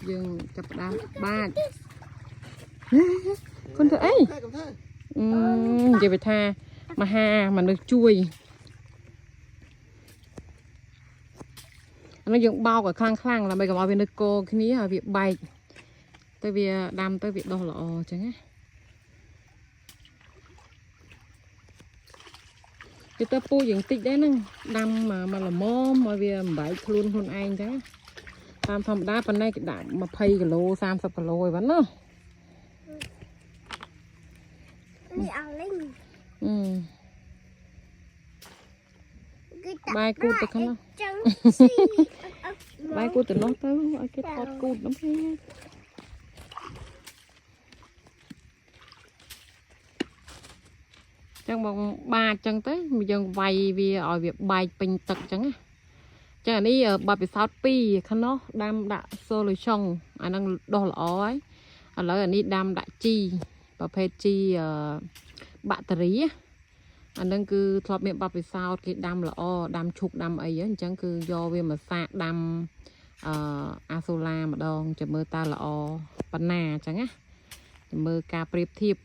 យើងចាប់ផ្ដើមបាចគុនធ្វើអី កុំធ្វើ អឺនិយាយไปថាមហាមនុស្សជួយអានោះយើងបោកឲ្យខ្លាំងខ្លាំងៗដើម្បីកុំឲ្យវានៅកគ្នាឲ្យវាបែកទៅវាដាំទៅវាដុះល្អអញ្ចឹងណាទៅទៅពូជយ៉ាងតិចដែរហ្នឹងដាំមកល្មមឲ្យវាបំបែកខ្លួនខ្លួនឯងអញ្ចឹងណាតាមធម្មតាប៉ុណ្ណេះគេដាក់20គីឡូ30គីឡូអីវ៉ាន់ណោះ នេះអលិញ អឺ គឺ បាយគូតទៅខាងនោះ ចង់ស៊ី បាយគូតទៅនោះទៅឲ្យគេថតគូតនោះគេចឹងបងបាចចឹងទៅយើងវាយវាឲ្យវាបែកពេញទឹកចឹងណាចឹងអានេះបបពិសោធន៍2ខាងនោះដាំដាក់ solution អាហ្នឹងដុះល្អហើយឥឡូវអានេះដាំដាក់ជីប្រភេទជីអឺបាក់តេរីណាអាហ្នឹងគឺធ្លាប់មានបទពិសោធន៍គេដាំល្អដាំឈូកដាំអីហ្នឹងអញ្ចឹងគឺយកវាមកសាកដាំអឺអាសូឡាម្ដងចាំមើលតើល្អប៉ុណ្ណាអញ្ចឹងណាចាំមើលការប្រៀបធៀប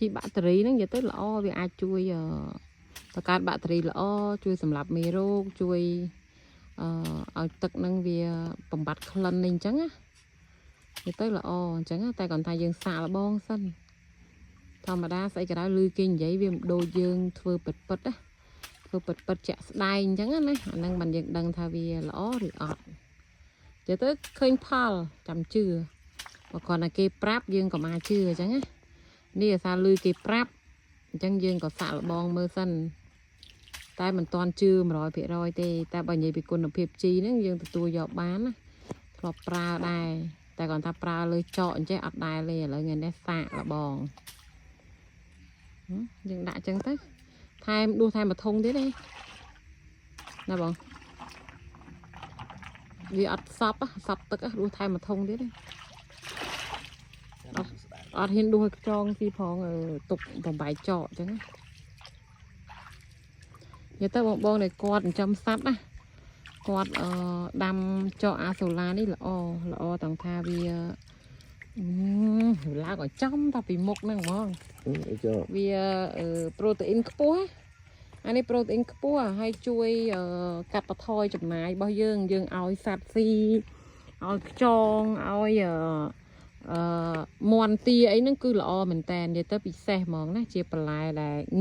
ជីបាក់តេរីហ្នឹងនិយាយទៅល្អវាអាចជួយបង្កើតបាក់តេរីល្អជួយសម្លាប់មេរោគជួយអឺឲ្យទឹកហ្នឹងវាបំបត្តិក្លិននេះអញ្ចឹងណា និយាយទៅល្អអញ្ចឹងណាតែគាត់ថាយើងសាកល្បងសិនធម្មតាស្អីក៏ដោយឮគេនិយាយវាមិនដូចយើងធ្វើពិតពិតណាធ្វើពិតពិតជាក់ស្ដែងអញ្ចឹងណាអាហ្នឹងបានយើងដឹងថាវាល្អឬអត់និយាយទៅឃើញផលចាំជឿបើគ្រាន់តែគេប្រាប់យើងក៏មកជឿអញ្ចឹងណានេះអាសាឮគេប្រាប់អញ្ចឹងយើងក៏សាកល្បងមើលសិនតែមិនទាន់ជឿ100%ទេតែបើនិយាយពីគុណភាពជីហ្នឹងយើងទទួលយកបានណាធ្លាប់ប្រើដែរ តែគាត់ថាប្រើលើចកអញ្ចេះអត់ដែរទេឥឡូវថ្ងៃនេះសាកលបងហឹមយើងដាក់អញ្ចឹងទៅថែមដួសថែមមួយធុងទៀតទេណាបងវាអត់សប់ហ៎សប់ទឹកហ៎ដួសថែមមួយធុងទៀតទេអត់ហ៊ានដួសឲ្យខ្ចងស៊ីផងអឺទុកបំបែកចកអញ្ចឹងណានិយាយទៅបងបងដែលគាត់ចិញ្ចឹមសត្វណាគាត់អឺដាំចកអាសូឡានេះល្អល្អទាំងថាវាអឺឡើងឲ្យចំតាពីមុខហ្នឹងហ្មង អីចុះ វាប្រូតេអ៊ីនខ្ពស់អានេះប្រូតេអ៊ីនខ្ពស់ហើយជួយកាត់បន្ថយចំណាយរបស់យើងយើងឲ្យសត្វស៊ីឲ្យខ្យងឲ្យអឺមន់ទាអីហ្នឹងគឺល្អមែនតើនិយាយទៅពិសេសហ្មងណាជាបន្លែដែល